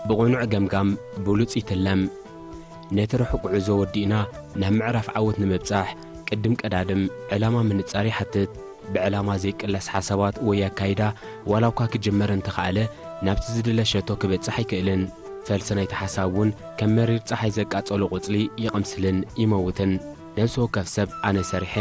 ብቕኑዕ ገምጋም ብሉጽ ይትለም። ነቲ ርሑቕ ጉዕዞ ወዲእና ናብ ምዕራፍ ዓወት ንምብጻሕ፣ ቅድም ቀዳድም ዕላማ ምንጻር ይሓትት። ብዕላማ ዘይቅለስ ሓሳባት ወይ ኣካይዳ፣ ዋላ እኳ ክጅመር እንተኸኣለ፣ ናብቲ ዝድለ ሸቶ ክበጽሕ ኣይክእልን። ፈልሲ ናይቲ ሓሳብ እውን ከም መሪር ጸሓይ ዘቃጸሎ ቆጽሊ ይቕምስልን ይመውትን። ነፍሲ ወከፍ ሰብ ኣነ ሰሪሐ፣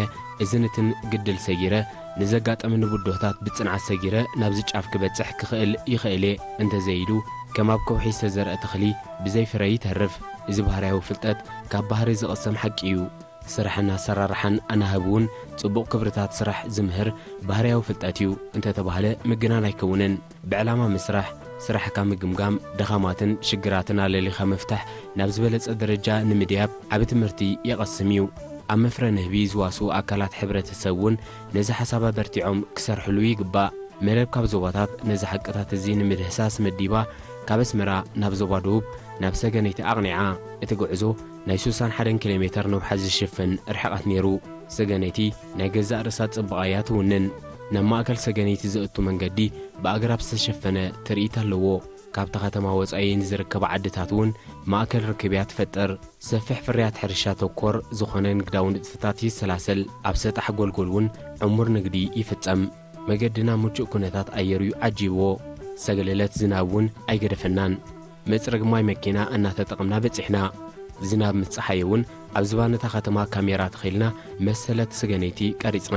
እዝን እትን ግድል ሰጊረ፣ ንዘጋጠመኒ ብድሆታት ብጽንዓት ሰጊረ ናብዚ ጫፍ ክበጽሕ ክኽእል ይኽእል እየ እንተዘይኢሉ፣ ከም ኣብ ከውሒ ዝተዘርአ ተኽሊ ብዘይ ፍረ ይተርፍ። እዚ ባህርያዊ ፍልጠት ካብ ባህሪ ዝቕሰም ሓቂ እዩ። ስራሕን ኣሰራርሓን ኣናህብ እውን ጽቡቕ ክብርታት ስራሕ ዝምህር ባህርያዊ ፍልጠት እዩ እንተተባህለ ምግናን ኣይከውንን። ብዕላማ ምስራሕ፣ ስራሕካ ምግምጋም፣ ድኻማትን ሽግራትን ኣለሊኻ ምፍታሕ ናብ ዝበለጸ ደረጃ ንምድያብ ዓቢ ትምህርቲ የቐስም እዩ። ኣብ መፍረ ንህቢ ዝዋስኡ ኣካላት ሕብረተሰብ እውን ነዚ ሓሳብ ኣበርቲዖም ክሰርሕሉ ይግባእ። መደብ ካብ ዞባታት ነዚ ሓቅታት እዚ ንምድህሳስ መዲባ ካብ ኣስመራ ናብ ዞባ ደቡብ ናብ ሰገነይቲ ኣቕኒዓ። እቲ ጉዕዞ ናይ ሱሳን ሓደን ኪሎ ሜተር ነውሓ ዝሽፍን ርሕቐት ነይሩ። ሰገነይቲ ናይ ገዛእ ርእሳ ጽባቐ እያ ትውንን። ናብ ማእከል ሰገነይቲ ዘእቱ መንገዲ ብኣግራብ ዝተሸፈነ ትርኢት ኣለዎ። ካብታ ከተማ ወጻኢ ንዝርከባ ዓድታት እውን ማእከል ርክብ እያ ትፈጥር። ሰፊሕ ፍርያት ሕርሻ ተኮር ዝኾነ ንግዳዊ ንጥፈታት ይሰላሰል። ኣብ ሰጣሕ ጎልጎል እውን ዕሙር ንግዲ ይፍጸም። መገድና ምቹእ ኩነታት ኣየር እዩ ዓጂብዎ። ሰገለለት ዝናብ እውን ኣይገደፈናን። መጽረግ ማይ መኪና እናተጠቕምና በጺሕና። ዝናብ ምስ ጸሓየ እውን ኣብ ዝባነታ ከተማ ካሜራ ተኺልና መሰለት ሰገነይቲ ቀሪጽና።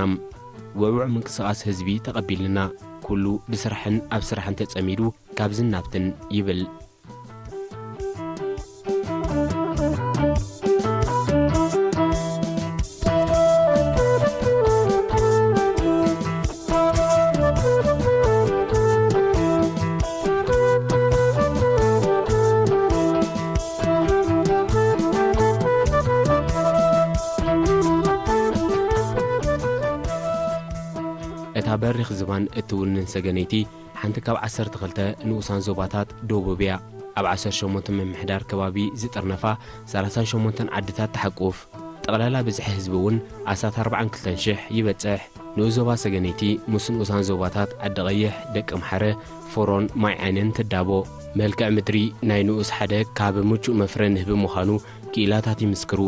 ውዕዉዕ ምንቅስቓስ ህዝቢ ተቐቢልና። ኩሉ ብስራሕን ኣብ ስራሕን ተጸሚዱ ካብዝን ናብትን ይብል። እታ በሪኽ ዝባን እትውንን ሰገነይቲ ሓንቲ ካብ ዓሰርተ ክልተ ንኡሳን ዞባታት ደቡብ እያ። ኣብ ዓሰርተ ሸሞንተ ምምሕዳር ከባቢ ዝጥርነፋ ሰላሳን ሸሞንተን ዓድታት ትሓቁፍ። ጠቕላላ ብዝሒ ህዝቢ እውን ኣስታት ኣርባዓን ክልተን ሽሕ ይበጽሕ። ንኡስ ዞባ ሰገነይቲ ምስ ንኡሳን ዞባታት ዓዲ ቀይሕ፣ ደቂ ምሓረ፣ ፎሮን ማይ ዓይንን ትዳቦ። መልክዕ ምድሪ ናይ ንኡስ ሓደ ካብ ምቹእ መፍረ ንህቢ ምዃኑ ክኢላታት ይምስክሩ።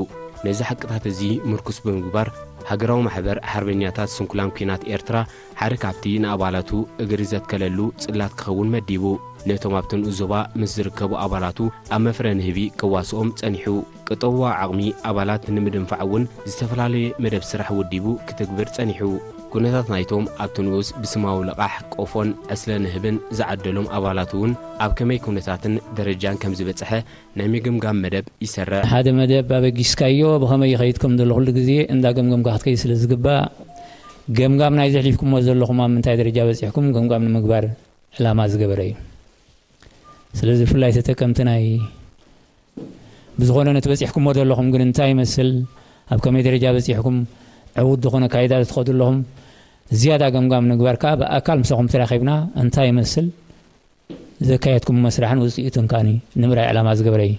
ነዚ ሓቅታት እዚ ምርኩስ ብምግባር፣ ሃገራዊ ማሕበር ሓርበኛታት ስንኩላን ኲናት ኤርትራ ሓደ ካብቲ ንኣባላቱ እግሪ ዘትከለሉ ጽላት ክኸውን መዲቡ። ነቶም ኣብቲ ንኡስ ዞባ ምስ ዝርከቡ ኣባላቱ ኣብ መፍረ ንህቢ ክዋስኦም ጸኒሑ። ቅጠዋዊ ዓቕሚ ኣባላት ንምድንፋዕ እውን ዝተፈላለየ መደብ ስራሕ ወዲቡ ክትግብር ጸኒሑ። ኩነታት ናይቶም ኣብቲ ንኡስ ብስማዊ ልቓሕ፣ ቆፎን ዕስለ ንህብን ዝዓደሎም ኣባላት እውን ኣብ ከመይ ኩነታትን ደረጃን ከም ዝበጽሐ ናይ ምግምጋም መደብ ይሰርሕ። ሓደ መደብ ኣበጊስካዮ ብኸመይ ይኸይድ ከም ዘሎ ኩሉ ግዜ እንዳገምገምካ ክትከይድ ስለ ዝግባእ፣ ገምጋም ናይ ዘሕሊፍኩሞ ዘለኹም ኣብ ምንታይ ደረጃ በጺሕኩም ገምጋም ንምግባር ዕላማ ዝገበረ እዩ። ስለዚ ብፍላይ ተጠቀምቲ ናይ ብዝኾነ ነቲ በጺሕኩሞ ዘለኹም ግን እንታይ ይመስል፣ ኣብ ከመይ ደረጃ በጺሕኩም፣ ዕዉት ዝኾነ ኣካይዳ ትኸዱ ኣለኹም፣ ዝያዳ ገምጋም ንምግባር ከኣ ብኣካል ምሳኹም ተራኺብና እንታይ ይመስል ዘካየድኩሞ ስራሕን ውጽኢቱን ከኣ ንምርኣይ ዕላማ ዝገበረ እዩ።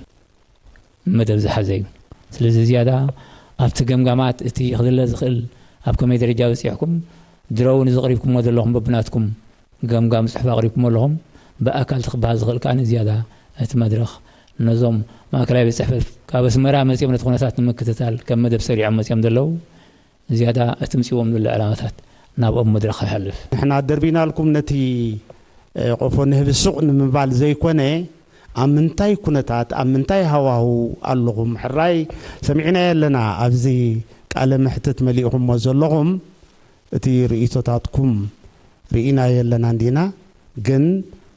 መደብ ዝሓዘ እዩ። ስለዚ ዝያዳ ኣብቲ ገምጋማት እቲ ክድለ ዝኽእል ኣብ ከመይ ደረጃ በጺሕኩም፣ ድሮ እውን እዚ ኣቕሪብኩሞ ዘለኹም በብናትኩም ገምጋም ጽሑፍ ኣቕሪብኩሞ ኣለኹም፣ ብኣካል እቲ ክበሃል ዝኽእል ከኣ ዝያዳ እቲ መድረኽ ነዞም ማእከላይ ቤት ጽሕፈት ካብ ኣስመራ መጺኦም ነቲ ኩነታት ንምክትታል ከም መደብ ሰሪዖም መጺኦም ዘለዉ ዝያዳ እትምፅዎም ዘሎ ዕላማታት ናብኦም መድረኽ ይሓልፍ። ንሕና ደርቢናልኩም ነቲ፣ እ፣ ቆፎ ንህቢ ሱቕ ንምባል ዘይኮነ፣ ኣብ ምንታይ ኩነታት፣ ኣብ ምንታይ ሃዋሁ ኣለኹም? ሕራይ ሰሚዕናዮ ኣለና፣ ኣብዚ ቃለ መሕትት መሊእኹሞ ዘለኹም፣ እቲ ርእይቶታትኩም ርኢናዮ ኣለና እንዲና፣ ግን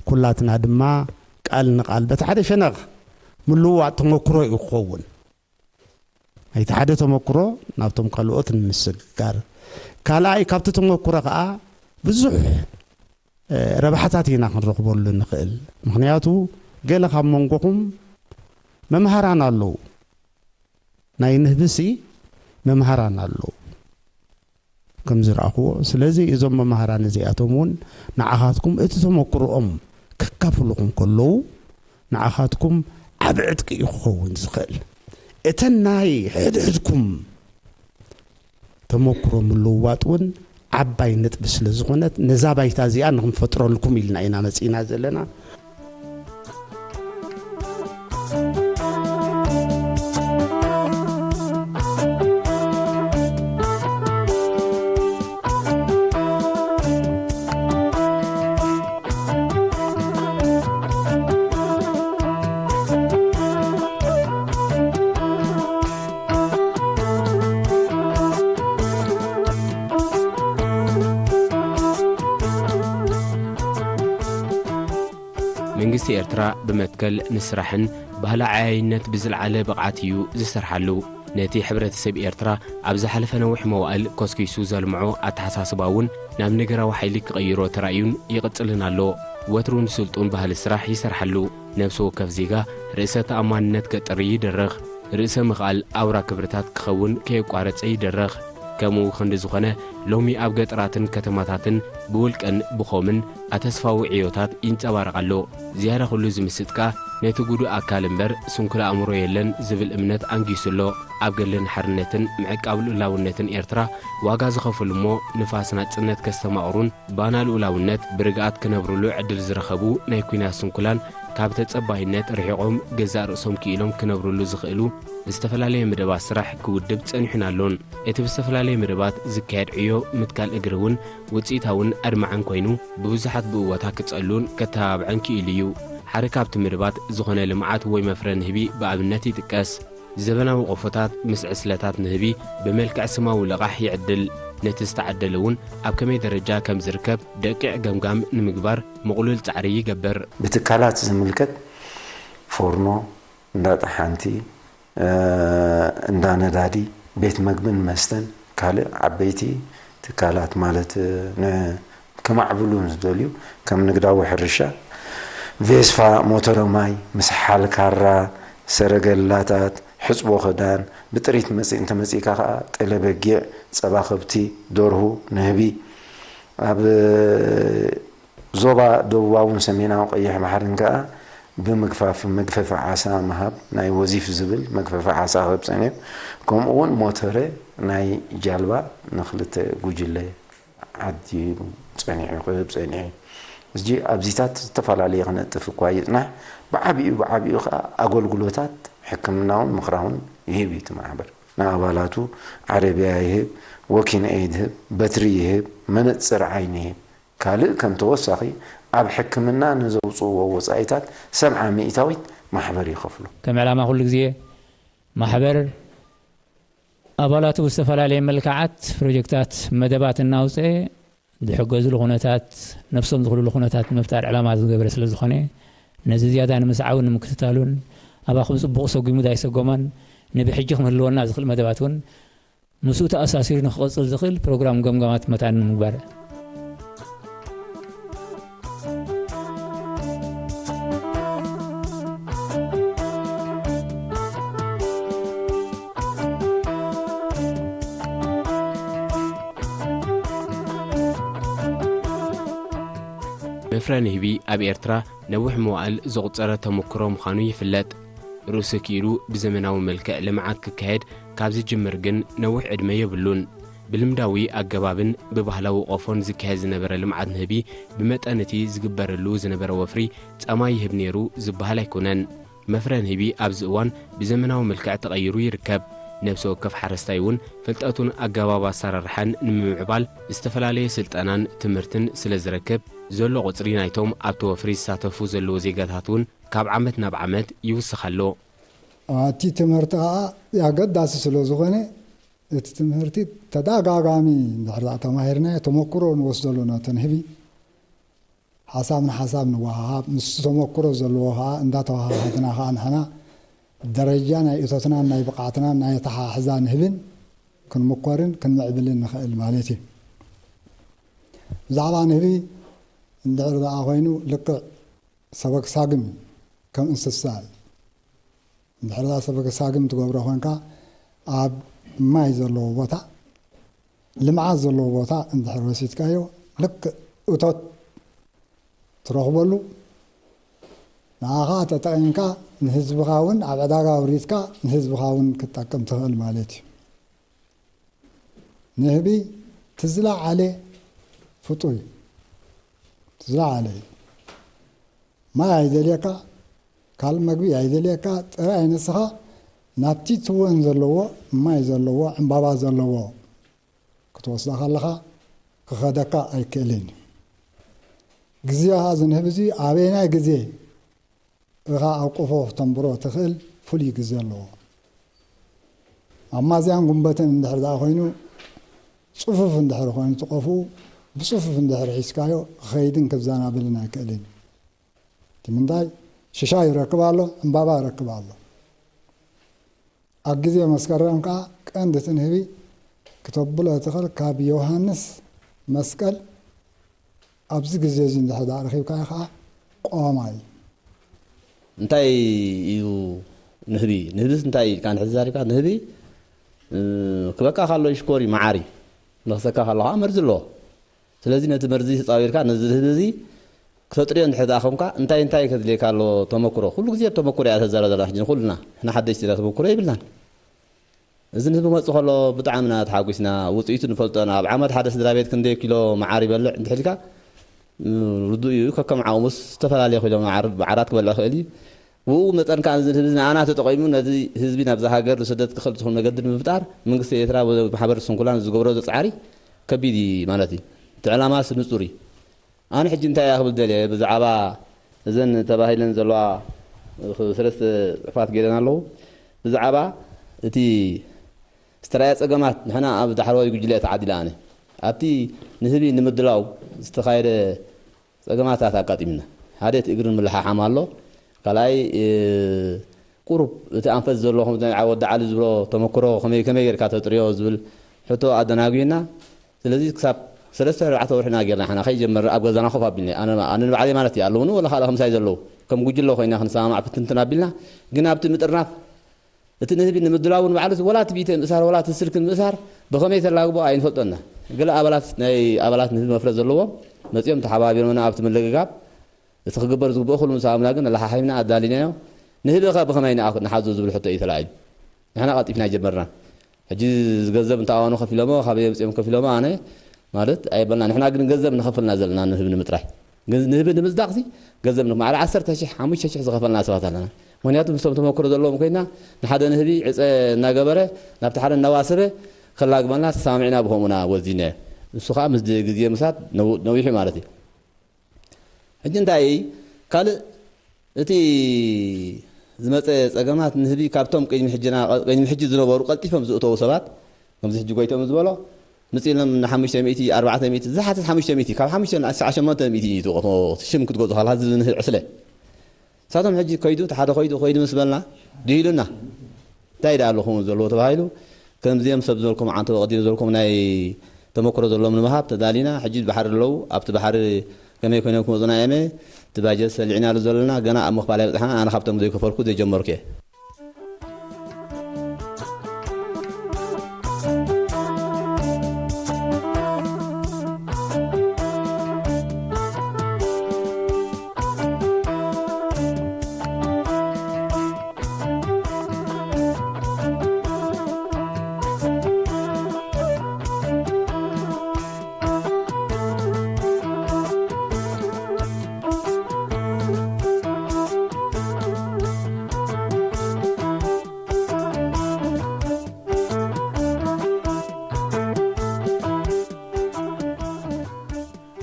ኩላትና ድማ ቃል ንቃል በቲ ሓደ ሸነኽ ምልውዋጥ ተመክሮ እዩ ክኸውን። ናይቲ ሓደ ተመክሮ ናብቶም ካልኦት ንምስግጋር፣ ካልኣይ ካብቲ ተመክሮ ከዓ ብዙሕ፣ እ፣ ረብሓታት ኢና ክንረኽበሉ ንኽእል። ምኽንያቱ ገለ ካብ መንጎኹም መምሃራን ኣለዉ፣ ናይ ንህብሲ መምሃራን ኣለዉ ከም ዝረኣኽዎ። ስለዚ እዞም መምሃራን እዚኣቶም እውን ንዓኻትኩም እቲ ተመክሮኦም ከካፍሉኹም ከለዉ ንዓኻትኩም ዓቢ ዕጥቂ እዩ ክኸውን ዝኽእል። እተን ናይ ሕድሕድኩም ተመክሮ ምልውዋጥ እውን ዓባይ ነጥቢ ስለ ዝኾነት፣ ነዛ ባይታ እዚኣ ንክንፈጥረልኩም ኢልና ኢና መጺእና ዘለና። መንግስቲ ኤርትራ ብመትከል ንስራሕን ባህሊ ዓያይነት ብዝለዓለ ብቕዓት እዩ ዝሰርሓሉ። ነቲ ሕብረተሰብ ኤርትራ ኣብ ዝሓለፈ ነዊሕ መዋእል ኮስኪሱ ዘልምዖ ኣተሓሳስባ እውን ናብ ነገራዊ ሓይሊ ክቕይሮ ተራእዩን ይቕጽልን ኣሎ። ወትሩ ንስልጡን ባህሊ ስራሕ ይሰርሓሉ። ነፍሲ ወከፍ ዜጋ ርእሰ ተኣማንነት ከጥሪ ይድርኽ። ርእሰ ምኽኣል ኣውራ ክብርታት ክኸውን ከየቋረጸ ይድርኽ። ከምኡ ክንዲ ዝኾነ፣ ሎሚ ኣብ ገጠራትን ከተማታትን ብውልቅን ብኾምን ኣተስፋዊ ዕዮታት ይንጸባረቕ ኣሎ። ዝያዳ ኩሉ ዝምስጥ ከኣ ነቲ ጉዱእ ኣካል እምበር ስንኩል ኣእምሮ የለን ዝብል እምነት ኣንጊሱ ኣሎ። ኣብ ገድልን ሓርነትን ምዕቃብ ልኡላውነትን ኤርትራ ዋጋ ዝኸፍሉ እሞ ንፋስ ናጽነት ከስተማቕሩን ባና ልኡላውነት ብርግኣት ክነብሩሉ ዕድል ዝረኸቡ ናይ ኲናት ስንኩላን ካብ ተጸባይነት ርሒቖም ገዛእ ርእሶም ክኢሎም ክነብሩሉ ዝኽእሉ ዝተፈላለየ መደባት ስራሕ ክውድብ ጸኒሑን ኣሎን። እቲ ብዝተፈላለየ መደባት ዝካየድ ዕዮ ምትካል እግሪ እውን ውጽኢታውን ኣድማዕን ኮይኑ፣ ብብዙሓት ብእወታ ክጸሉን ከተባብዐን ክኢሉ እዩ። ሓደ ካብቲ መደባት ዝኾነ ልምዓት ወይ መፍረ ንህቢ ብኣብነት ይጥቀስ። ዘበናዊ ቆፎታት ምስ ዕስለታት ንህቢ ብመልክዕ ስማዊ ልቓሕ ይዕድል። ነቲ ዝተዓደለ እውን ኣብ ከመይ ደረጃ ከም ዝርከብ ደቂቕ ገምጋም ንምግባር ምቕሉል ጻዕሪ ይገብር። ብትካላት ዝምልከት ፎርኖ፣ እንዳ ጠሓንቲ፣ እ፣ እንዳ ነዳዲ፣ ቤት መግብን መስተን፣ ካልእ ዓበይቲ ትካላት ማለት፣ እ፣ ን-፣ ክማዕብሉ ዝደልዩ ከም ንግዳዊ ሕርሻ፣ ቬስፋ፣ ሞተረ ማይ፣ ምስሓል ካራ፣ ሰረገላታት፣ ሕጽቦ ክዳን፣ ብጥሪት መጽእ እንተመጺእካ ከኣ ጠለ በጊዕ፣ ጸባ ከብቲ፣ ደርሁ፣ ንህቢ፣ ኣብ ዞባ ደቡባውን ሰሜናዊ ቀይሕ ባሕርን ከኣ ብምግፋፍ መግፈፊ ዓሳ ምሃብ፣ ናይ ወዚፍ ዝብል መግፈፊ ዓሳ ክህብ ጸኒሑ፣ ከምኡ እውን ሞተረ ናይ ጃልባ ንክልተ ጉጅለ ዓዲቡ ጸኒሑ፣ ክህብ ጸኒሑ። እዚ ኣብዚታት ዝተፈላለየ ክነጥፍ እኳ ይጽናሕ፣ ብዓቢኡ፣ ብዓቢኡ ከኣ ኣገልግሎታት ሕክምናውን ምኽራውን ይህብ እዩ እቲ ማሕበር። ንኣባላቱ ዓረብያ ይህብ፣ ወኪን ኤድ ይህብ፣ በትሪ ይህብ፣ መነጽር ዓይኒ ይህብ። ካልእ ከም ተወሳኺ ኣብ ሕክምና ንዘውጽእዎ ወጻኢታት ሰብዓ ሚእታዊት ማሕበር ይኸፍሉ። ከም ዕላማ ኩሉ ግዜ ማሕበር ኣባላቱ ብዝተፈላለየ መልክዓት ፕሮጀክታት መደባት እናውፅአ ዝሕገዝሉ ኩነታት፣ ነብሶም ዝኽልሉ ኩነታት ንምፍጣር ዕላማ ዝገበረ ስለ ዝኾነ፣ ነዚ ዝያዳ ንምስዓቡን ንምክትታሉን ኣባኹም ጽቡቕ ሰጒሙ ዳይሰጎማን ንብሕጂ ክምህልወና ዝኽእል መደባት እውን ምስኡ ተኣሳሲሩ ንክቐጽል ዝኽእል ፕሮግራም ገምጋማት መታን ንምግባር። መፍረ ንህቢ ኣብ ኤርትራ ነዊሕ መዋእል ዘቑጸረ ተመክሮ ምዃኑ ይፍለጥ። ርእሲ ክኢሉ ብዘመናዊ መልክዕ ልምዓት ክካየድ ካብ ዝጅምር ግን ነዊሕ ዕድመ የብሉን። ብልምዳዊ ኣገባብን ብባህላዊ ቆፎን ዝካየድ ዝነበረ ልምዓት ንህቢ ብመጠን እቲ ዝግበረሉ ዝነበረ ወፍሪ ጻማ ይህብ ነይሩ ዝበሃል ኣይኮነን። መፍረ ንህቢ ኣብዚ እዋን ብዘመናዊ መልክዕ ተቐይሩ ይርከብ። ነብሲ ወከፍ ሓረስታይ እውን ፍልጠቱን ኣገባብ ኣሰራርሓን ንምምዕባል ዝተፈላለየ ስልጠናን ትምህርትን ስለ ዝረክብ፣ ዘሎ ቁጽሪ ናይቶም ኣብቲ ወፍሪ ዝሳተፉ ዘለዉ ዜጋታት እውን ካብ ዓመት ናብ ዓመት ይውስኽ ኣሎ። እቲ ትምህርቲ ኸኣ ኣገዳሲ ስለ ዝኾነ፣ እቲ ትምህርቲ ተደጋጋሚ እንድሕር ደኣ ተማሂርናዮ፣ ተመኩሮ ንወስደሉ ነቲ ንህቢ፣ ሓሳብ ንሓሳብ ንወሃሃብ፣ ንሱ ተመኩሮ ዘለዎ ኸኣ እንዳተወሃሃድና ኸኣ ንሕና ደረጃ ናይ እቶትናን ናይ ብቕዓትናን ናይ ኣተሓሕዛ ንህብን ክንምኮርን ክንምዕብልን ንኽእል ማለት እዩ። ብዛዕባ ንህቢ እንድሕር ደኣ ኮይኑ፣ ልክዕ ሰበክ ሳግም እዩ፣ ከም እንስሳ እዩ። እንድሕር ደኣ ሰበክ ሳግም ትገብሮ ኾንካ፣ ኣብ ማይ ዘለዎ ቦታ፣ ልምዓት ዘለዎ ቦታ እንድሕር ወሲድካዮ፣ ልክዕ እቶት ትረኽበሉ፣ ንዓኻ ተጠቒምካ ንህዝብኻ እውን ኣብ ዕዳጋ ኣውሪድካ ንህዝብኻ እውን ክትጠቅም ትኽእል ማለት እዩ። ንህቢ እቲ ዝለዓለ ፍጡር እዩ። እቲ ዝለዓለ እዩ። ማይ ኣይደልየካ፣ ካልእ መግቢ ኣይደልየካ፣ ጥራይ ንስኻ ናብቲ ትወን ዘለዎ፣ ማይ ዘለዎ፣ ዕምባባ ዘለዎ ክትወስዳ ከለኻ ክኸደካ ኣይክእልን እዩ። ግዜ ኸኣ እዚ ንህቢ እዚ ኣበየናይ ግዜ ኢኻ ኣብ ቆፎ ክተንብሮ ትኽእል ፍሉይ ግዜ ኣለዎ። ኣብ ማዝያን ጉንበትን እንድሕር ደኣ ኮይኑ፣ ጽፉፍ እንድሕር ኮይኑ እቲ ቆፍኡ፣ ብጽፉፍ እንድሕር ሒዝካዮ፣ ክኸይድን ክዘናበልን ኣይክእልን። እቲ ምንታይ? ሽሻ ይረክብ ኣሎ፣ ዕምባባ ይረክብ ኣሎ። ኣብ ግዜ መስከረም ከኣ ቀንዲ እቲ ንህቢ ክተብሎ ትኽእል፣ ካብ ዮሃንስ መስቀል ኣብዚ ግዜ እዚ እንድሕር ደኣ ረኺብካዮ ከኣ ቆማ እዩ። እንታይ እዩ ንህቢ? ንህቢስ እንታይ ኢልካ እንድሕር ተዛሪብካ፣ ንህቢ፣ እ፣ ክበካ ከሎ ይሽኮር እዩ፣ መዓር እዩ። ንኽሰካ ከሎ ከኣ መርዚ ኣለዎ። ስለዚ ነቲ መርዚ ተጻዊርካ ነዚ ንህቢ እዚ ክተጥርዮ እንድሕር ደኣ ኮንካ፣ እንታይ እንታይ ከድልየካ ኣሎ? ተመኩሮ። ኩሉ ግዜ ተመኩሮ እያ ተዛረብ ዘላ ሕጂ ንኹልና። ንሕና ሓደሽቲ ኢና፣ ተመኩሮ የብልናን። እዚ ንህቢ ክመጽእ ከሎ ብጣዕሚ ኢና ተሓጒስና። ውጽኢቱ ንፈልጦ ኢና። ኣብ ዓመት ሓደ ስድራ ቤት ክንደይ ኪሎ መዓር ይበልዕ እንድሕር ኢልካ፣ ም፣ ርዱእ እዩ። ከከም ዓቕሙስ ዝተፈላለየ ኪሎ መዓር፣ መዓራት ክበልዕ ይኽእል እዩ። ብኡ መጠን ከኣ እዚ ህዝቢ ንኣና ተጠቒሙ ነዚ ህዝቢ ናብዛ ሃገር ንስደት ክኸድ ዝኽእል መገዲ ንምፍጣር መንግስቲ ኤርትራ ብማሕበር ስንኩላን ዝገብሮ ዘሎ ጻዕሪ ከቢድ እዩ ማለት እዩ። እቲ ዕላማስ ንጹር እዩ። ኣነ ሕጂ እንታይ እያ ክብል ደልየ፣ ብዛዕባ እዘን ተባሂለን ዘለዋ ሰለስተ ጽሑፋት ገይረን ኣለዉ። ብዛዕባ እቲ ዝተራእየ ጸገማት፣ ንሕና ኣብ ዳሕረዋይ ጉጅለ እየ ተዓዲለ ኣነ። ኣብቲ ንህቢ ንምድላው ዝተኻየደ ጸገማታት ኣጋጢምና። ሓደ እቲ እግሪ ምልሓሓም ኣሎ። ካልኣይ፣ እ፣ ቁሩብ እቲ ኣንፈት ዘሎ፣ ከምዚ ናይ ወዲ ዓሊ ዝብሎ ተመክሮ ከመይ፣ ከመይ ጌርካ ተጥርዮ ዝብል ሕቶ ኣደናጒና። ስለዚ ክሳብ ሰለስተ ኣርባዕተ ወርሒ ኢና ጌርና፣ ንሕና ከይጀመርና ኣብ ገዛና ኮፍ ኣቢልና። ኣነ፣ ኣነ ንባዕለይ ማለት እዩ፣ ኣለዉኒ ወላ ካልእ ከምሳይ ዘለዉ፣ ከም ጉጅለ ኮይና ክንሰማማዕ ፍትንትን ኣቢልና። ግን ኣብቲ ምጥርናፍ እቲ ንህቢ ንምድላው ንባዕሉስ ወላ እቲ ቢተ ምእሳር ወላ እቲ ስልኪ ንምእሳር ብኸመይ ተላግቦ ኣይንፈልጦና። ገለ ኣባላት፣ ናይ ኣባላት ንህቢ መፍረ ዘለዎም መጺኦም ተሓባቢሮምና ኣብቲ ምልግጋብ። እቲ ክግበር ዝግብኦ ኩሉ ምስ ኣምና ግን ኣላሓሒምና ኣዳሊናዮ። ንህቢ ኸ ብኸመይ ንኣ-፣ ንሓዞ ዝብል ሕቶ እዩ ተላዒሉ። ንሕና ቀልጢፍና ኣይጀመርናን። ሕጂ ገንዘብ እንተኣዋኑ ከፊሎሞ፣ ካበይ ኣምጺኦም ከፊሎሞ ኣነ ማለት ኣየበልና። ንሕና ግን ገንዘብ ንኸፍልና ዘለና ንህቢ ንምጥራይ። ግን ንህቢ ንምጽዳቕሲ ገንዘብ ን-፣ ማዕረ ዓሰርተ ሺሕ፣ ሓሙሽተ ሺሕ ዝኸፈልና ሰባት ኣለና። ምኽንያቱ ምስቶም ተመክሮ ዘለዎም ኮይና ንሓደ ንህቢ ዕጸ እናገበረ ናብቲ ሓደ እናዋሰበ ከላግበልና ተሰማሚዕና ብኸምኡና ወዚናዮ። ንሱ ኸኣ ምስ ድ-፣ ግዜ ምሳድ ነው-፣ ነዊሑ ማለት እዩ። ሕጂ እንታይ ካልእ እቲ ዝመጸ ጸገማት ንህቢ ካብቶም ቅድሚ ሕጅና፣ ቅድሚ ሕጂ ዝነበሩ ቀልጢፎም ዝእተዉ ሰባት፣ ከምዚ ሕጂ ጎይቶም ዝበሎ፣ ምጽእ ኢሎም ንሓሙሽተ ሚእቲ፣ ኣርባዕተ ሚእቲ፣ ዝሓትት ሓሙሽተ ሚእቲ፣ ካብ ሓሙሽተ ንኣስዓ ሸሞንተ ሚእቲ እዩ እቲ ቆፎ፣ እቲ ሽም ክትገዝኦ ከለኻ፣ እዚ ንህቢ ዕስለ። ንሳቶም ሕጂ ከይዱ፣ እቲ ሓደ ከይዱ፣ ከይዱ ምስ በልና፣ ድሂሉና። እንታይ ደኣ ኣሎ ከምኡ ዘለዎ ተባሂሉ፣ ከምዚኦም ሰብ ዝበልኩም፣ ዓንተ ወቕዲ ዝበልኩም ናይ ተመክሮ ዘለዎም ንምሃብ ተዳሊና። ሕጂ ባሕሪ ኣለዉ፣ ኣብቲ ባሕሪ ከመይ ኮይኖም ክመጹና እየመ፣ እቲ ባጀት ሰሊዕናሉ ዘለና፣ ገና ኣብ ምኽፋል ኣይበጻሕናን። ኣነ ካብቶም ዘይከፈልኩ ዘይጀመርኩ እየ።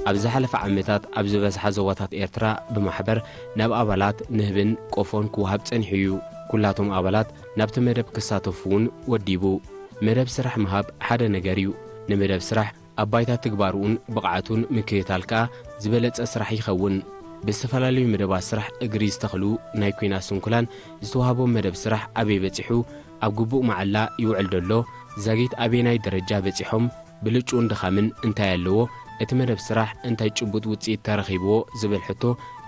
ኣብ ዝሓለፈ ዓመታት ኣብ ዝበዝሓ ዞባታት ኤርትራ ብማሕበር ናብ ኣባላት ንህብን ቆፎን ክወሃብ ጸኒሑ እዩ። ኩላቶም ኣባላት ናብቲ መደብ ክሳተፉ እውን ወዲቡ። መደብ ስራሕ ምሃብ ሓደ ነገር እዩ። ንመደብ ስራሕ ኣብ ባይታ ትግባርኡን ብቕዓቱን ምክትታል ከኣ ዝበለጸ ስራሕ ይኸውን። ብዝተፈላለዩ መደባት ስራሕ እግሪ ዝተኽሉ ናይ ኲናት ስንኩላን ዝተዋህቦም መደብ ስራሕ ኣበይ በጺሑ፣ ኣብ ግቡእ መዓላ ይውዕል ደሎ፣ ዛጊት ኣበየናይ ደረጃ በጺሖም፣ ብልጭኡን ድኻምን እንታይ ኣለዎ፣ እቲ መደብ ስራሕ እንታይ ጭቡጥ ውጽኢት ተረኺብዎ ዝብል ሕቶ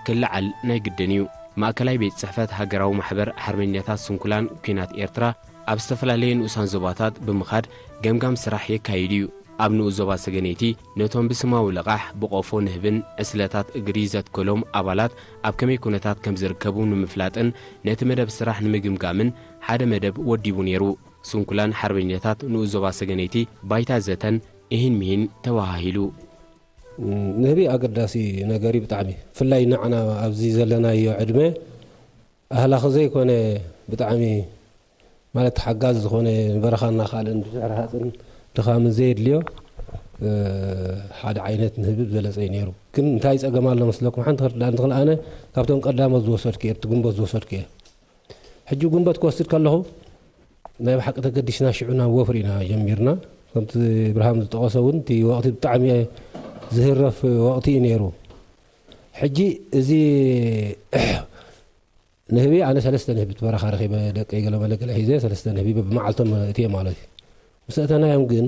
ክለዓል ናይ ግድን እዩ። ማእከላይ ቤት ጽሕፈት ሃገራዊ ማሕበር ሓርበኛታት ስንኩላን ኲናት ኤርትራ ኣብ ዝተፈላለየ ንኡሳን ዞባታት ብምኻድ ገምጋም ስራሕ የካይድ እዩ። ኣብ ንኡስ ዞባ ሰገነይቲ ነቶም ብስማዊ ልቓሕ ብቆፎ ንህብን ዕስለታት እግሪ ዘትከሎም ኣባላት ኣብ ከመይ ኩነታት ከም ዝርከቡ ንምፍላጥን ነቲ መደብ ስራሕ ንምግምጋምን ሓደ መደብ ወዲቡ ነይሩ። ስንኩላን ሓርበኛታት ንኡስ ዞባ ሰገነይቲ ባይታ ዘተን እሂን ምሂን ተወሃሂሉ። ንህቢ ኣገዳሲ ነገር እዩ ብጣዕሚ። ብፍላይ ንዓና ኣብዚ ዘለናዮ ዕድመ ኣህላኺ ዘይኮነ ብጣዕሚ ማለት ሓጋዚ ዝኾነ ንበረኻና ካልእን ብዙሕ ረሃፅን ድኻምን ዘየድልዮ፣ እ፣ ሓደ ዓይነት ንህቢ ዝበለጸ እዩ ነይሩ። ግን እንታይ ጸገም ኣሎ መስለኩም? ሓንቲ ክርዳእ እንትኽእል ኣነ ካብቶም ቀዳሞት ዝወሰድኩ እየ፣ እቲ ግንቦት ዝወሰድኩ እየ። ሕጂ ግንቦት ክወስድ ከለኹ ናይ ብሓቂ ተገዲስና ሽዑ ናብ ወፍሪ ኢና ጀሚርና። ከምቲ ብርሃም ዝጠቐሶ እውን እቲ ወቕቲ ብጣዕሚ ዝህረፍ ወቕቲ እዩ ነይሩ። ሕጂ እዚ ንህቢ ኣነ ሰለስተ ንህቢ እቲ በረኻ ረኺበ ደቀይ ገለ መለ ገለ ሒዘ ሰለስተ ንህቢ በብመዓልቶም እትየ ማለት እዩ። ምስ እተናዮም ግን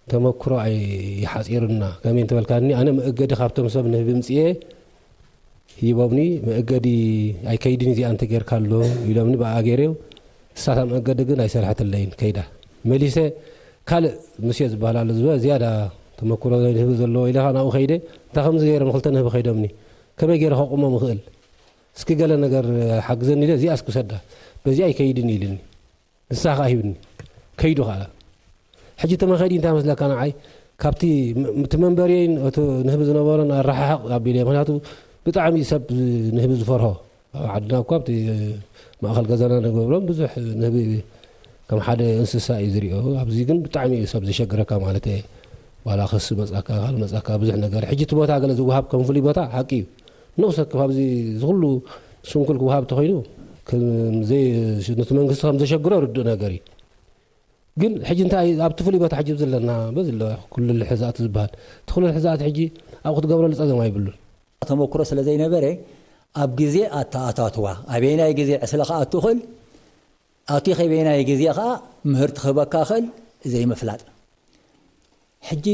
ተመክሮ ኣይ-፣ ይሓጺሩና። ከመይ እንተበልካኒ ኣነ መእገዲ ካብቶም ሰብ ንህቢ ምጽኤ ሂቦምኒ፣ መእገዲ ኣይከይድን እዚኣ እንተጌርካ ኣሎ ኢሎምኒ፣ ብኣ ገይረዮ። እሳታ መእገዲ ግን ኣይሰርሐትለይን ከይዳ። መሊሰ ካልእ ምስዮ ዝበሃል ኣሎ፣ ዝበ-፣ ዝያዳ ተመክሮ ንህቢ ዘለዎ ኢለ ናብኡ ከይደ። እንታይ ከምዚ ገይሮም ክልተ ንህቢ ከይዶምኒ፣ ከመይ ገይረ ከቑሞም እኽእል? እስኪ ገለ ነገር ሓግዘኒ ኢለ፣ እዚኣ እስኪ ውሰዳ፣ በዚኣ ኣይከይድን ኢልኒ። ንሳ ኸኣ ሂብኒ፣ ከይዱ ኸኣ። ሕጂ እቲ መኸዲ እንታይ መስለካ ንዓይ? ካብቲ ም-፣ እቲ መንበሪየይን እቲ ንህቢ ዝነበሮን ኣረሓሕቕ ኣቢለ፣ ምኽንያቱ ብጣዕሚ ሰብ ንህቢ ዝፈርሆ። ኣብ ዓድና እኳ ኣብቲ ማእኸል ገዛና ንገብሮም ብዙሕ ንህቢ ከም ሓደ እንስሳ እዩ ዝሪኦ። ኣብዚ ግን ብጣዕሚ እዩ ሰብ ዘሸግረካ ማለት እየ። ዋላ ክሲ መጻካ፣ ካልእ መጻካ፣ ብዙሕ ነገር። ሕጂ እቲ ቦታ ገለ ዝወሃብ ከም ፍሉይ ቦታ ሓቂ እዩ። ንኡስ ወከፍ ኣብዚ ዝኹሉ ስንኩል ክወሃብ እንተኾይኑ፣ ከም ዘይ-፣ ነቲ መንግስቲ ከም ዘሸግሮ ርዱእ ነገር እዩ። ግን ሕጂ እንታይ ኣብቲ ፍሉይ ቦታ ሕጂ ዘለና በዚ ኣሎ ኩሉ ልሕዛት ዝበሃል። እቲ ኩሉ ልሕዛት ሕጂ ኣብኡ ክትገብረሉ ጸገም ኣይብሉን። ተመክሮ ስለ ዘይነበረ ኣብ ግዜ ኣተኣታትዋ ኣበየናይ ግዜ ዕስለ ክኣቱ ይኽእል፣ ኣቲ ከበየናይ ግዜ ከኣ ምህርቲ ክህበካ ይኽእል ዘይምፍላጥ። ሕጂ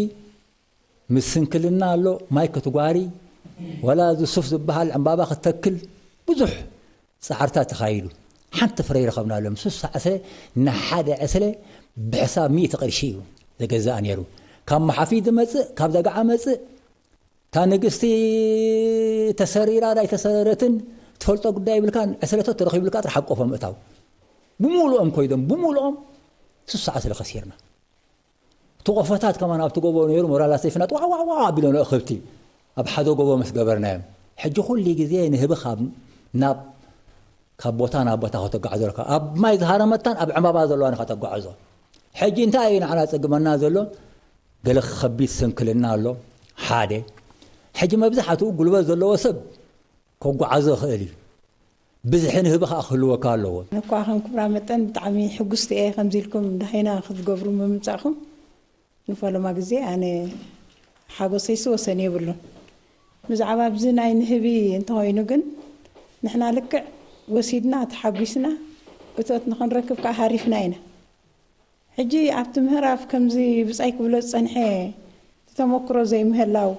ምስ ስንክልና ኣሎ፣ ማይ ክትጓሪ፣ ወላ እዚ ሱፍ ዝበሃል ዕምባባ ክትተክል ብዙሕ ጻዕርታት ተኻይዱ። ሓንቲ ፍረ ይረኸብናሎም። ስሳ ዕስለ ንሓደ ዕስለ ብሕሳብ ሚእቲ ቅርሺ እዩ ዝገዛእ ነይሩ። ካብ መሓፊት ዝመጽእ፣ ካብ ዘጋዓ መጽእ፣ እታ ንግስቲ ተሰሪራ ዳይ ተሰረረትን ትፈልጦ ጉዳይ ይብልካን ዕስለቶ ተረኺቡልካ ጥራሕ ኣብ ቆፎ ምእታው። ብምሉኦም ኮይዶም፣ ብምሉኦም ስሳ ዕስለ ከሲርና። እቲ ቆፎታት ከማን ኣብቲ ጎቦ ነይሩ፣ ሞራላ ሰይፍና ጥዋዕ ዋዕ ዋዕ ኣቢሎም ኣኽብቲ ኣብ ሓደ ጎቦ ምስ ገበርናዮም። ሕጂ ኩሉ ግዜ ንህቢ ካብ ናብ፣ ካብ ቦታ ናብ ቦታ ከተጓዕዞ ኣለካ። ኣብ ማይ ዝሃረመታን ኣብ ዕምባባ ዘለዋን ኢኻ ተጓዕዞ። ሕጂ እንታይ እዩ ንዓና ጸግመና ዘሎ? ገለ ከቢድ ስንክልና ኣሎ። ሓደ። ሕጂ መብዛሕትኡ ጉልበት ዘለዎ ሰብ ከጓዓዞ ይኽእል እዩ። ብዝሒ ንህቢ ከኣ ክህልወካ ኣለዎ። ኣነ እኳ ከም ክብራ መጠን ብጣዕሚ ሕጉስቲ እየ፣ ከምዚ ኢልኩም ዳሂና ክትገብሩ ምምጻእኩም። ንፈለማ ግዜ ኣነ ሓጎሰይሲ ወሰን የብሉን። ብዛዕባ ኣብዚ ናይ ንህቢ እንተኾይኑ ግን ንሕና ልክዕ ወሲድና ተሓጒስና እቶት ንኽንረክብ ከኣ ሃሪፍና ኢና። ሕጂ ኣብቲ ምህራፍ ከምዚ ብጻይ ክብሎ ዝጸንሐ እቲ ተመክሮ ዘይምህላው፣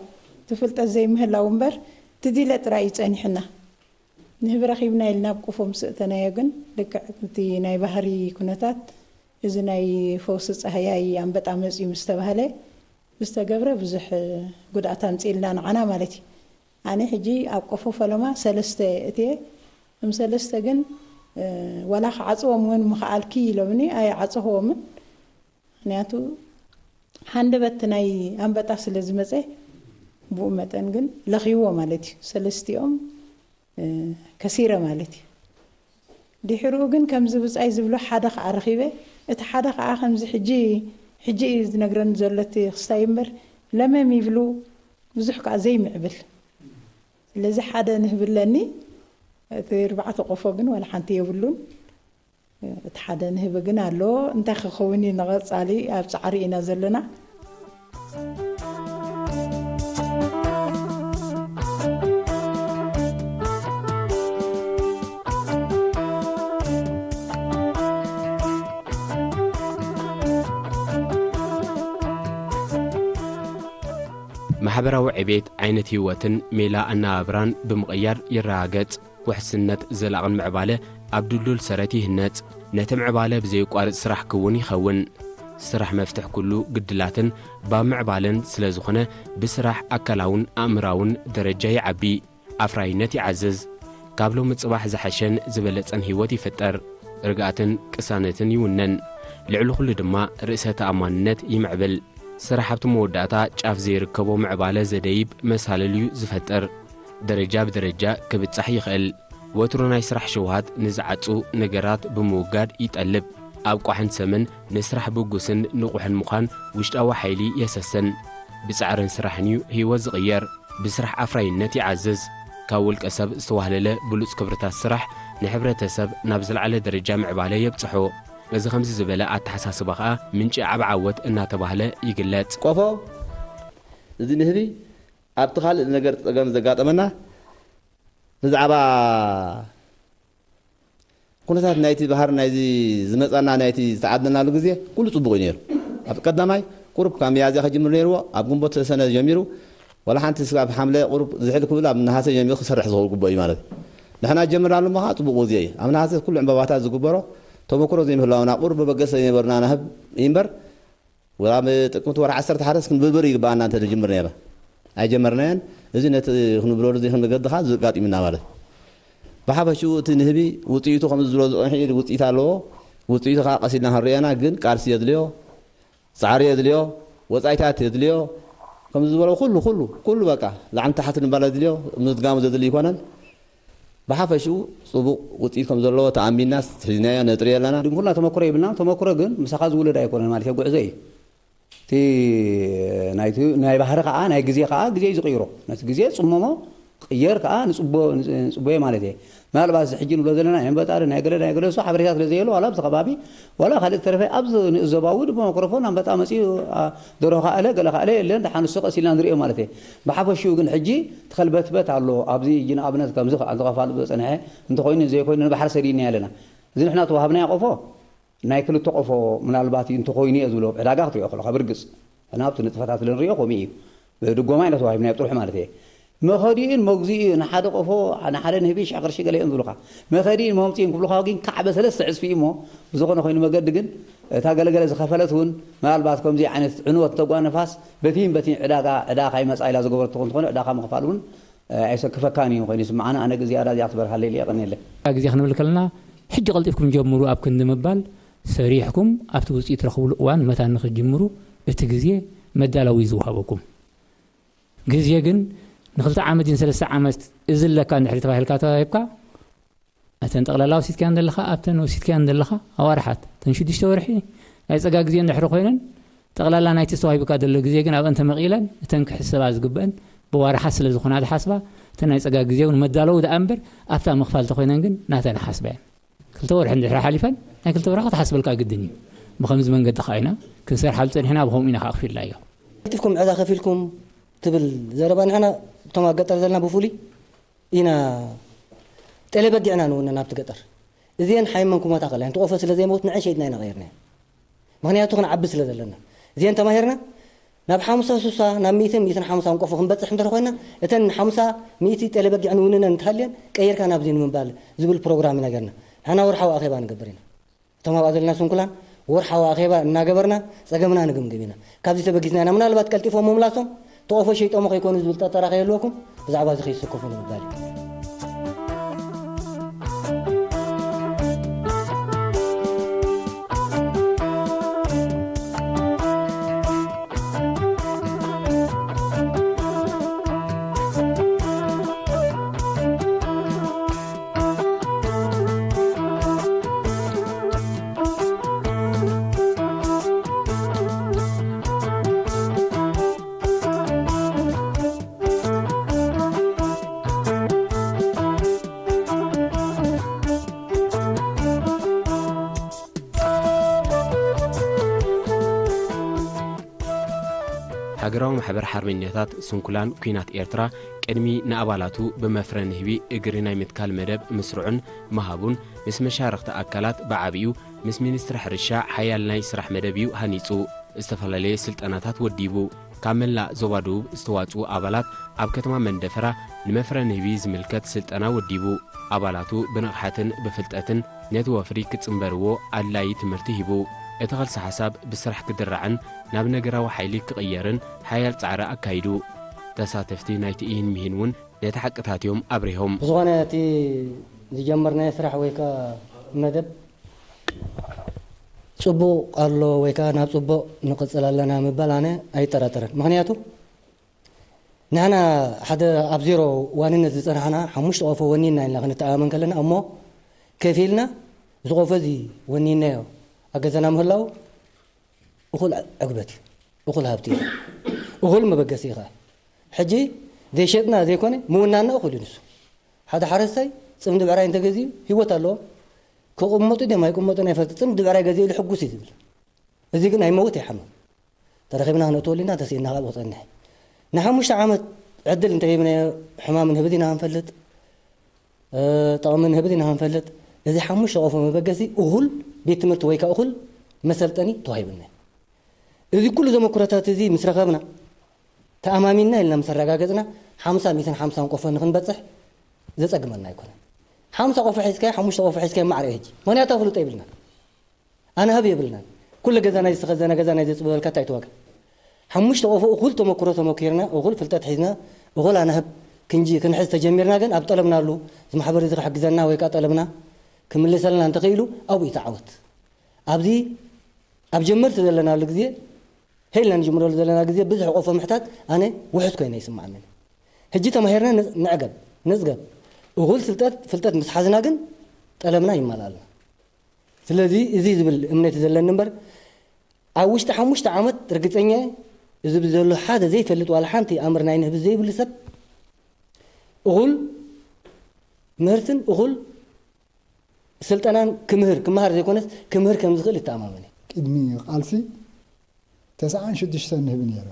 እቲ ፍልጠት ዘይምህላው እምበር እቲ ዲለ ጥራይ እዩ ጸኒሑና። ንህቢ ረኺብና ኢልና ኣብ ቆፎ ምስ እተናዮ ግን ልክዕ እቲ ናይ ባህሪ ኩነታት እዚ ናይ ፈውሲ ጻህያይ ኣንበጣ መጽዩ ምስ ተባህለ ዝተገብረ ብዙሕ ጉድኣት ኣምጺእልና ንዓና ማለት እዩ። ኣነ ሕጂ ኣብ ቆፎ ፈለማ ሰለስተ እትየ፣ እም ሰለስተ ግን፣ እ፣ ወላ ክዓጽዎም እውን ምኽኣልኪ ኢሎምኒ ኣይዓጸኽዎምን። ምኽንያቱ ሃንደበት ናይ ኣንበጣ ስለ ዝመጸ ብኡ መጠን ግን ለኺዎ ማለት እዩ። ሰለስቲኦም፣ እ፣ ከሲረ ማለት እዩ። ድሕሪኡ ግን ከምዚ ብጻይ ዝብሎ ሓደ ኸኣ ረኺበ። እቲ ሓደ ኸኣ ከምዚ ሕጂ፣ ሕጂ እዩ ዝነግረኒ ዘሎ እቲ ክስታይ እምበር ለመም ይብሉ። ብዙሕ ከዓ ዘይምዕብል። ስለዚ ሓደ ንህቢ ኣለኒ፣ እቲ ኣርባዕተ ቆፎ ግን ዋላ ሓንቲ የብሉን። እቲ ሓደ ንህቢ ግን ኣሎ። እንታይ ክኸውን እዩ ንቐጻሊ ኣብ ጻዕሪ ኢና ዘለና። ማሕበራዊ ዕቤት ዓይነት ህይወትን ሜላ ኣነባብራን ብምቕያር ይረጋገጽ። ውሕስነት ዘላቕን ምዕባለ ኣብ ድልዱል ሰረት ይህነጽ። ነቲ ምዕባለ ብዘየቋርጽ ስራሕ ክውን ይኸውን። ስራሕ መፍትሕ ኩሉ ግድላትን ባብ ምዕባለን ስለ ዝኾነ፣ ብስራሕ ኣካላውን ኣእምራውን ደረጃ ይዓቢ፣ ኣፍራይነት ይዓዝዝ። ካብ ሎሚ ጽባሕ ዝሓሸን ዝበለጸን ህይወት ይፍጠር። ርግኣትን ቅሳነትን ይውነን። ልዕሊ ኩሉ ድማ ርእሰ ተኣማንነት ይምዕብል። ስራሕ ኣብቲ መወዳእታ ጫፍ ዘይርከቦ ምዕባለ ዘደይብ መሳልል እዩ ዝፈጥር። ደረጃ ብደረጃ ክብጻሕ ይኽእል። ወትሩ ናይ ስራሕ ሸውሃት ንዝዓጹ ነገራት ብምውጋድ ይጠልብ። ኣብ ቋሕን ሰምን ንስራሕ ብጉስን ንቑሕን ምዃን ውሽጣዊ ሓይሊ የሰስን። ብጻዕርን ስራሕን እዩ ህይወት ዝቕየር። ብስራሕ ኣፍራይነት ይዓዝዝ። ካብ ውልቀ ሰብ ዝተዋህለለ ብሉጽ ክብርታት ስራሕ ንሕብረተሰብ ናብ ዝለዓለ ደረጃ ምዕባለ የብጽሖ። እዚ ከምዚ ዝበለ ኣተሓሳስባ ኸኣ ምንጪ ዓቢ ዓወት እናተባህለ ይግለጽ። ቆፎ እዚ ንህቢ ኣብቲ ካልእ ነገር ጸገም ዘጋጠመና ብዛዕባ ኩነታት ናይቲ ባህር ናይዚ ዝመጻና ናይቲ ዝተዓደናሉ ግዜ ኩሉ ጽቡቕ እዩ ነይሩ። ኣብ ቀዳማይ ቁሩብ ካብ ሚያዝያ ከጅምር ነይርዎ፣ ኣብ ግንቦት ሰነ ጀሚሩ ዋላ ሓንቲ ስጋብ ሓምለ ቁሩብ ዝሕል ክብል ኣብ ነሃሰ ጀሚሩ ክሰርሕ ዝኽእል ግቡእ እዩ ማለት እዩ። ንሕና ጀምርናሉ እሞ ከዓ ጽቡቕ ግዜ እዩ። ኣብ ነሃሰ ኩሉ ዕምበባታት ዝግበሮ ተመክሮ ዘይምህላውና ቁሩብ በገሰ ዘይነበርና ናህብ እዩ እምበር ወላ ኣብ ጥቅምቲ ወርሒ ዓሰርተ ሓደ ክንብርብር ይግባኣና እንተ ንጅምር ነይረ ኣይጀመርናዮን። እዚ ነቲ ክንብረሉ ዘይክእል መገዲ ከዓ ዘጋጢሙና ማለት እዩ። ብሓፈሽኡ እቲ ንህቢ ውፅኢቱ ከም ዝብሎ ዝፀንሑ ኢሉ ውፅኢት ኣለዎ። ውፅኢቱ ከዓ ቀስ ኢልና ክንሪኦ ኢና፣ ግን ቃልሲ የድልዮ፣ ፃዕሪ የድልዮ፣ ወፃኢታት የድልዮ። ከም ዝበሎ ኩሉ ኩሉ ኩሉ በቃ ላዕሊ ታሕቲ ንባል የድልዮ፣ ምዝጋሙ ዘድሊ ኣይኮነን። ብሓፈሽኡ ፅቡቕ ውፅኢት ከም ዘለዎ ተኣሚንና ሒዝናዮ ነጥርዮ ኣለና። ድንኩርና ተመክሮ የብልናን። ተመክሮ ግን ምሳኻ ዝውለድ ኣይኮነን ማለት እዩ፣ ጉዕዞ እዩ። እቲ ናይቲ ናይ ባህሪ ከዓ ናይ ግዜ ከዓ ግዜ እዩ ዝቕይሮ። ነቲ ግዜ ፅመሞ ቅየር ከዓ ንፅቦ ንፅቦየ ማለት እየ። ምናልባት እዚ ሕጂ ንብሎ ዘለና ናይ ኣንበጣ ዶ ናይ ገለ ናይ ገለ እሱ ሓበሬታ ስለ ዘየሎ ዋላ ኣብዚ ከባቢ ዋላ ካልእ ተረፈ ኣብዚ ንእዘባዊ ድማ ማይክሮፎን ኣንበጣ መፂኡ ደሮ ካእለ ገለ ካእለ የለን ደሓን እሱ ቀስ ኢልና ንሪኦ ማለት እየ። ብሓፈሽኡ ግን ሕጂ ትኸልበትበት ኣሎ ኣብዚ ሕጂ ንኣብነት ከምዚ ከፋሉ ዝፀንሐ እንተኮይኑ ዘይኮይኑ ንባሕሪ ሰዲድና ኣለና። እዚ ንሕና ተዋሃብናዮ ቆፎ ናይ ክልተ ቆፎ ምናልባት እዩ እንተኾይኑ እየ ዝብሎ ዕዳጋ ክትሪኦ ከለኻ ብርግፅ ሕና ኣብቲ ንጥፈታት ንሪኦ ከምኡ እዩ። ብድጎማ ኢና ተዋሂብና ኣብ ጥርሑ ማለት እየ። መኸዲኡን መግዚኡ ንሓደ ቆፎ ንሓደ ንህቢ ሽሕ ቅርሺ ገለ እዮም ዝብሉኻ። መኸዲኡን መምፅኡን ክብሉኻ ግን ካዕበ ሰለስተ ዕፅፊ እዩ እሞ ብዝኾነ ኮይኑ መገዲ ግን እታ ገለገለ ዝኸፈለት እውን ምናልባት ከምዚ ዓይነት ዕንወት ተጓ ንፋስ በቲን በቲን ዕዳጋ ዕዳ ካይመፃ ኢላ ዝገበረቶ እንትኾነ ዕዳኻ ምኽፋል እውን ኣይሰክፈካን እዩ ኮይኑ ይስምዓኒ ኣነ ግዜ ኣዳ እዚኣ ክትበርሃለይ ኢለ የቐንየለይ። ግዜ ክንብል ከለና ሕጂ ቀልጢፍኩም ጀምሩ ኣብ ክንዲ ምባል ሰሪሕኩም ኣብቲ ውፅኢት ትረኽብሉ እዋን መታን ንክትጅምሩ እቲ ግዜ መዳለዊ እዩ ዝወሃበኩም። ግዜ ግን ንክልተ ዓመት ድን ሰለስተ ዓመት እዚ ኣለካ እንድሕሪ ተባሂልካ ተዋሂብካ እተን ጠቕላላ ወሲድካየን ዘለኻ ኣብተን ወሲድካየን ዘለኻ ኣዋርሓት እተን ሽዱሽተ ወርሒ ናይ ፀጋ ግዜ እንድሕሪ ኮይነን ጠቕላላ ናይቲ ዝተዋሂቡካ ዘሎ ግዜ ግን ኣብአን ተመቒለን እተን ክሕሰባ ዝግበአን ብዋርሓት ስለ ዝኾና ዝሓስባ እተን ናይ ፀጋ ግዜ እውን መዳለዊ ደኣ እምበር ኣብታ ምኽፋል ተኾይነን ግን ናተን ሓስባ እየን። ክልተ ወርሒ እንድሕሪ ሓሊፈን ናይ ክልተ ወርሒ ክትሓስበልካ ግድን እዩ። ብኸምዚ መንገዲ ከዓ ኢና ክንሰርሓሉ ፀኒሕና ብኸምኡ ኢና ከዓ ክፊልናዮ። ቀልጢፍኩም ዕዳ ከፊልኩም ትብል ዘረባ ንሕና እቶም ኣብ ገጠር ዘለና ብፍሉይ ኢና ጤለ በጊዕና ንውነ ናብቲ ገጠር እዚአን ሓይመን ክሞታ ከላ እንቲ ቆፎ ስለ ዘይመውት ንዐን ሸይጥና ኢና ቀይርናዮ ምኽንያቱ ክንዓቢ ስለ ዘለና እዚአን ተማሂርና ናብ ሓሙሳ ሱሳ ናብ ሚእትን ሚእትን ሓሙሳን ቆፎ ክንበፅሕ እንተ ኮይና እተን ሓሙሳ ሚእቲ ጤለ በጊዕ ንውንነን እንተሃልየን ቀይርካ ናብዚ ንምባል ዝብል ፕሮግራም ኢና ገርና ንሕና ወርሓዊ ኣኼባ ንገብር ኢና እቶም ኣብኣ ዘለና ስንኩላን ወርሓዊ ኣኼባ እናገበርና ጸገምና ንግምግም ኢና። ካብዚ ተበጊስና ኢና ምናልባት ቀልጢፎም ምምላሶም ተቆፎ ሸይጦሞ ከይኮኑ ዝብል ጠርጠራ ከይህልወኩም ብዛዕባ እዚ ከይትስከፉ ንምባል እዩ። ሃገራዊ ማሕበር ሓርበኛታት ስንኩላን ኲናት ኤርትራ ቅድሚ ንኣባላቱ ብመፍረ ንህቢ እግሪ ናይ ምትካል መደብ ምስርዑን ምሃቡን፣ ምስ መሻርኽቲ ኣካላት ብዓቢኡ ምስ ሚኒስትሪ ሕርሻ ሓያል ናይ ስራሕ መደብ እዩ ሃኒጹ። ዝተፈላለየ ስልጠናታት ወዲቡ። ካብ መላእ ዞባ ደቡብ ዝተዋጽኡ ኣባላት ኣብ ከተማ መንደፈራ ንመፍረ ንህቢ ዝምልከት ስልጠና ወዲቡ። ኣባላቱ ብንቕሓትን ብፍልጠትን ነቲ ወፍሪ ክጽንበርዎ ኣድላዪ ትምህርቲ ሂቡ። እቲ ኸልሲ ሓሳብ ብስራሕ ክድራዕን ናብ ነገራዊ ሓይሊ ክቕየርን ሓያል ጻዕሪ ኣካይዱ። ተሳተፍቲ ናይቲ ኢሂን ምሂን እውን ነቲ ሓቅታት እዮም ኣብሪሆም። ብዝኾነ እቲ ዝጀመርናዮ ስራሕ ወይ ከኣ መደብ ጽቡቕ ኣሎ ወይ ከኣ ናብ ጽቡቕ ንቕጽል ኣለና ምባል ኣነ ኣይጠራጠርን። ምኽንያቱ ንሕና ሓደ ኣብ ዜሮ ዋንነት ዝጸናሕና ሓሙሽተ ቆፎ ወኒንና ኢልና ክንተኣማመን ከለና እሞ ከፊልና እዚ ቆፎ እዚ ወኒንናዮ ኣብ ገዛና ምህላው እኹል ዕግበት እዩ፣ እኹል ሃብቲ እዩ፣ እኹል መበገሲ እዩ። ሕጂ ዘይሸጥና ዘይኮነ ምውናንና እኹል እዩ ንሱ። ሓደ ሓረስታይ ጽምዲ ብዕራይ እንተገዚኡ ህይወት ኣለዎም። ክቕመጡ ድዮም ኣይቅመጡን ኣይፈልጥ። ጽምዲ ብዕራይ ገዚኡ ኢሉ ሕጉስ እዩ ዝብል። እዚ ግን ኣይመውት ኣይሓምም። ተረኺብና ክነእትወሉ ኢና፣ ተስኢንና ካብኡ ክጸንሕ እዩ። ንሓሙሽተ ዓመት ዕድል እንተሂብናዮ ሕማም ንህብቲ ኢና ክንፈልጥ፣ እ፣ ጠቕሚ ንህብቲ ኢና ክንፈልጥ። እዚ ሓሙሽተ ቆፎ መበገሲ እኹል ቤት ትምህርቲ ወይ ከኣ እኹል መሰልጠኒ ተዋሂቡና እዩ። እዚ ኩሉ ዘመክሮታት እዚ ምስ ረኸብና፣ ተኣማሚንና ኢልና ምስ ኣረጋገጽና፣ ሓምሳ ሚእትን ሓምሳን ቆፎ ንኽንበጽሕ ዘጸግመና ኣይኮነን። ሓምሳ ቆፎ ሒዝካዮ፣ ሓሙሽተ ቆፎ ሒዝካዮ ማዕረ እዩ ሕጂ። ምኽንያቱ ኣፍልጦ የብልና። ኣናህብ የብልናን። ኩሉ ገዛ ናይ ዝተኸዘነ ገዛ ናይ ዘጽበበልካ እንታይ ትዋጋ? ሓሙሽተ ቆፎ እኹል ተመክሮ ተመኪርና፣ እኹል ፍልጠት ሒዝና፣ እኹል ኣናህብ ክንጂ-፣ ክንሕዝ ተጀሚርና ግን ኣብ ጠለብናሉ፣ እዚ ማሕበር እዚ ክሕግዘና ወይ ከኣ ጠለብና ክምልሰልና እንተኽኢሉ ኣብኡ እዩ እቲ ዓወት። ኣብዚ ኣብ ጀመርቲ ዘለናሉ ግዜ፣ ሄልና ንጅምረሉ ዘለና ግዜ ብዙሕ ቆፎ ምሕታት ኣነ ውሑስ ኮይነ ይስምዓኒ። ሕጂ ተማሂርና ን-፣ ንዕገብ፣ ንጽገብ። እኹል ስልጠት፣ ፍልጠት ምስ ሓዝና ግን ጠለብና ይማልኣልና። ስለዚ እዚ ዝብል እምነት እዩ ዘለኒ እምበር፣ ኣብ ውሽጢ ሓሙሽተ ዓመት ርግጸኛ እየ፣ እዚ ብዘሎ ሓደ ዘይፈልጥ ዋላ ሓንቲ ኣምር ናይ ንህቢ ዘይብሉ ሰብ እኹል ምህርትን እኹል ስልጠናን ክምህር፣ ክመሃር ዘይኮነስ ክምህር ከም ዝኽእል ይተኣማመን እየ። ቅድሚ ቃልሲ ተስዓን ሽዱሽተን ንህቢ ነይሩ።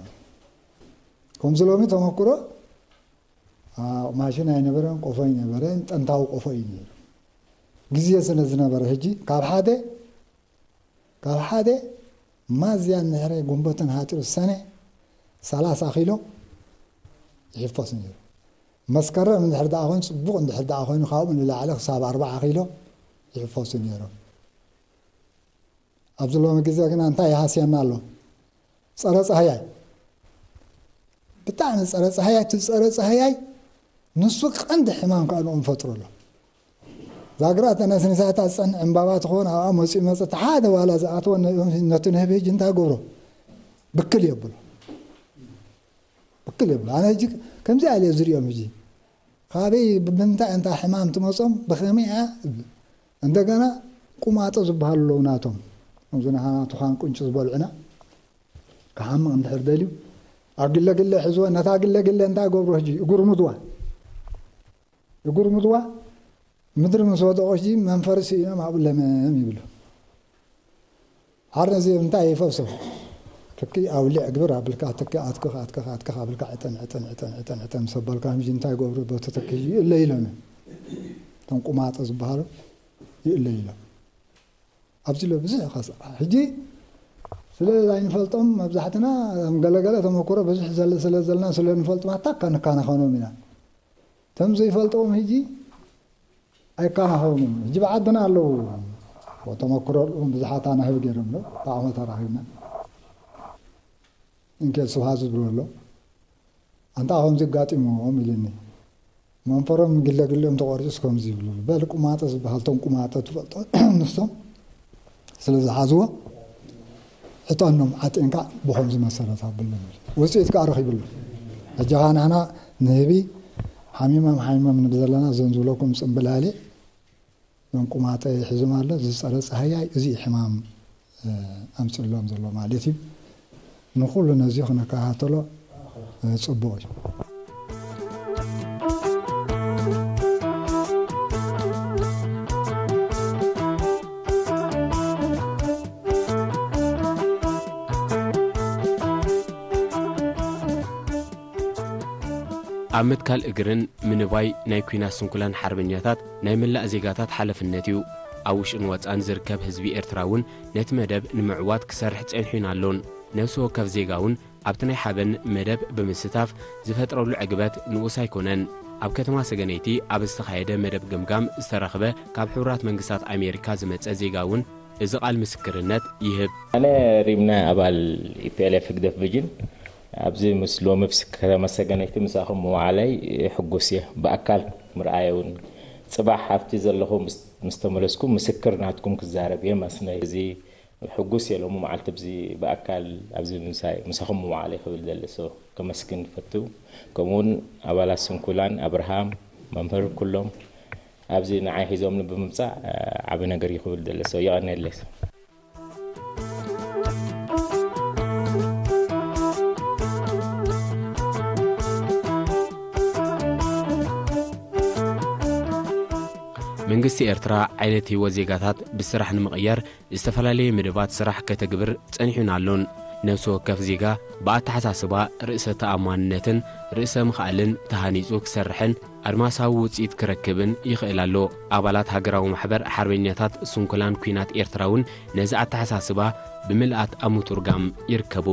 ከምዚ ሎሚ ተመክሮ፣ አ፣ ማሽን ኣይነበረን፣ ቆፎ ኣይነበረን፣ ጥንታዊ ቆፎ እዩ ነይሩ። ግዜ ስለ ዝነበረ ሕጂ ካብ ሓደ፣ ካብ ሓደ ማዝያ እንድሕሪ ጉንበትን ሃጢሩ ሰነ ሰላሳ ኪሎ ይሕፈስ ነይሩ። መስከረም እንድሕር ደኣ ኮይኑ፣ ጽቡቕ እንድሕር ደኣ ኮይኑ፣ ካብኡ ንላዕሊ ክሳብ ኣርባዓ ኪሎ ይሕፈሱ ነይሮም። ኣብዚ ሎሚ ግዜ ግና እንታይ ይሃስየና ኣሎ? ጸረ ጻህያይ፣ ብጣዕሚ ጸረ ጻህያይ፣ እቲ ጸረ ጻህያይ ንሱ ቀንዲ ሕማም ከኣ ንኡ ፈጥሩ ኣሎ። ዛግራ ተነስኒሳ እታ ዝጸንዕ ዕምባባ ትኾን ኣብኣ መጺኡ መጸ፣ እቲ ሓደ ዋላ ዝኣተወ ነ-፣ ነቲ ንህቢ ሕጂ እንታይ ገብሮ? ብክል የብሎ። ብክል የብሎ። ኣነ ሕጂ ከምዚ ኣለ ዝሪኦም ሕጂ። ካበይ ብምንታይ እንታ ሕማም ትመጾም? ብኸመይ እያ? እንደገና ቁማጦ ዝበሃሉ ኣለዉ ናቶም። ከምዚ ንሃና ትዃን ቁንጪ ዝበልዑና። ክሓምቕ እንድሕር ደልዩ፣ ኣብ ግለ ግለ ሕዝወ፣ ነታ ግለ ግለ እንታይ ገብሮ ሕጂ? እጉርምድዋ። እጉርምድዋ፣ ምድሪ ምስ ወደቖ ሕጂ መንፈሪ ስኢኖም ኣብኡ ለመም ይብሉ። ሓር ነዚ እንታይ ይፈብሶ? ትኪ ኣውሊዕ ግብር ኣብልካ፣ ትኪ ኣትክኽ፣ ኣትክኽ፣ ኣትክኽ ኣብልካ፣ ዕጠን፣ ዕጠን፣ ዕጠን፣ ዕጠን፣ ዕጠን ምስ ኣበልካ፣ ሕጂ እንታይ ገብሩ? በቲ ትኪ ሕጂ ይእለ ኢሎም እዮም። እቶም ቁማጦ ዝበሃሉ ይእለ ኢሎም። ኣብዚ ሎ ብዙሕ ኸስ-፣ ሕጂ ስለ ኣይንፈልጦም መብዛሕትና ገለገለ ተመክሮ ብዙሕ ዘለ-፣ ስለ ዘለና ስለ ንፈልጦም ኣታ እካ ንካናኸኖም ኢና። እቶም ዘይፈልጥዎም ሕጂ ኣይካናኸኖምን። ሕጂ ብዓድና ኣለዉ። ተመክሮ ኣለዎም ብዙሓት ኣናህብ ገይሮም ዶ ብዓመት ኣራኺብና። እንኬል ስብሃት ዝብሎ ኣሎ። ኣንታ ከምዚ ኣጋጢምዎም ኢልኒ። መንፈሮም ግለ ግሊኦም ተቖሪጹስ ከምዚ ይብሉ። በል ቁማጦ ዝበሃል፣ እቶም ቁማጦ ትፈልጦ ንሶም ስለ ዝሓዝዎ፣ ዕጠኖም ዓጢንካ ብኸምዚ መሰረት ኣብሎም ይብል። ውጽኢት ከኣ ረኺብሉ። ሕጂ ኸኣ ንሕና ንህቢ ሓሚሞም ሓሚሞም ንብል ዘለና፣ እዞም ዝብለኩም ጽምብላሊዕ፣ እዞም ቁማጦ ሒዞም ኣሎ፣ እዚ ጸረ ጻህያይ፣ እዚ እዩ ሕማም፣ እ፣ ኣምጽእሎም ዘሎ ማለት እዩ። ንኹሉ ነዚ ክንከታተሎ፣ እ፣ ጽቡቕ እዩ። ኣብ ምትካል እግርን ምንባይ ናይ ኲናት ስንኩላን ሓርበኛታት ናይ መላእ ዜጋታት ሓለፍነት እዩ። ኣብ ውሽጥን ወጻን ዝርከብ ህዝቢ ኤርትራ እውን ነቲ መደብ ንምዕዋት ክሰርሕ ጸኒሑን ኣሎን። ነፍሲ ወከፍ ዜጋ እውን ኣብቲ ናይ ሓበን መደብ ብምስታፍ ዝፈጥረሉ ዕግበት ንኡስ ኣይኮነን። ኣብ ከተማ ሰገነይቲ ኣብ ዝተኻየደ መደብ ገምጋም ዝተረኽበ ካብ ሕቡራት መንግስታት ኣሜሪካ ዝመጸ ዜጋ እውን እዚ ቃል ምስክርነት ይህብ። ኣነ ሪምና ኣባል ኢፒኤልኤፍ ህግደፍ ቪጅን ኣብዚ ምስ ሎሚ ምስ ከተማ ሰገነይቲ ምሳኹም ምውዓለይ ሕጉስ እየ። ብኣካል ምርኣየ እውን ጽባሕ ኣብቲ ዘለኹ ምስ ተመለስኩ ምስክር ናትኩም ክዛረብ እየ። ማስነ እዚ ሕጉስ እየ ሎሚ መዓልቲ ኣብዚ ብኣካል ኣብዚ ምሳይ ምሳኹም ምውዓለይ ክብል ዘለሶ ከመስግን ይፈቱ። ከምኡውን ኣባላት ስንኩላን ኣብርሃም መምህር ኩሎም ኣብዚ ንዓይ ሒዞምኒ ብምምጻእ ዓቢ ነገር እዩ ክብል ዘለሶ የቐንየለይ። መንግስቲ ኤርትራ ዓይነት ህይወት ዜጋታት ብስራሕ ንምቕያር ዝተፈላለየ መደባት ስራሕ ከተግብር ጸኒሑን ኣሎን። ነፍሲ ወከፍ ዜጋ ብኣተሓሳስባ ርእሰ ተኣማንነትን ርእሰ ምኽኣልን ተሃኒጹ ክሰርሕን ኣድማሳዊ ውጽኢት ክረክብን ይኽእል ኣሎ። ኣባላት ሃገራዊ ማሕበር ሓርበኛታት ስንኩላን ኲናት ኤርትራ እውን ነዚ ኣተሓሳስባ ብምልኣት ኣብ ምትርጓም ይርከቡ።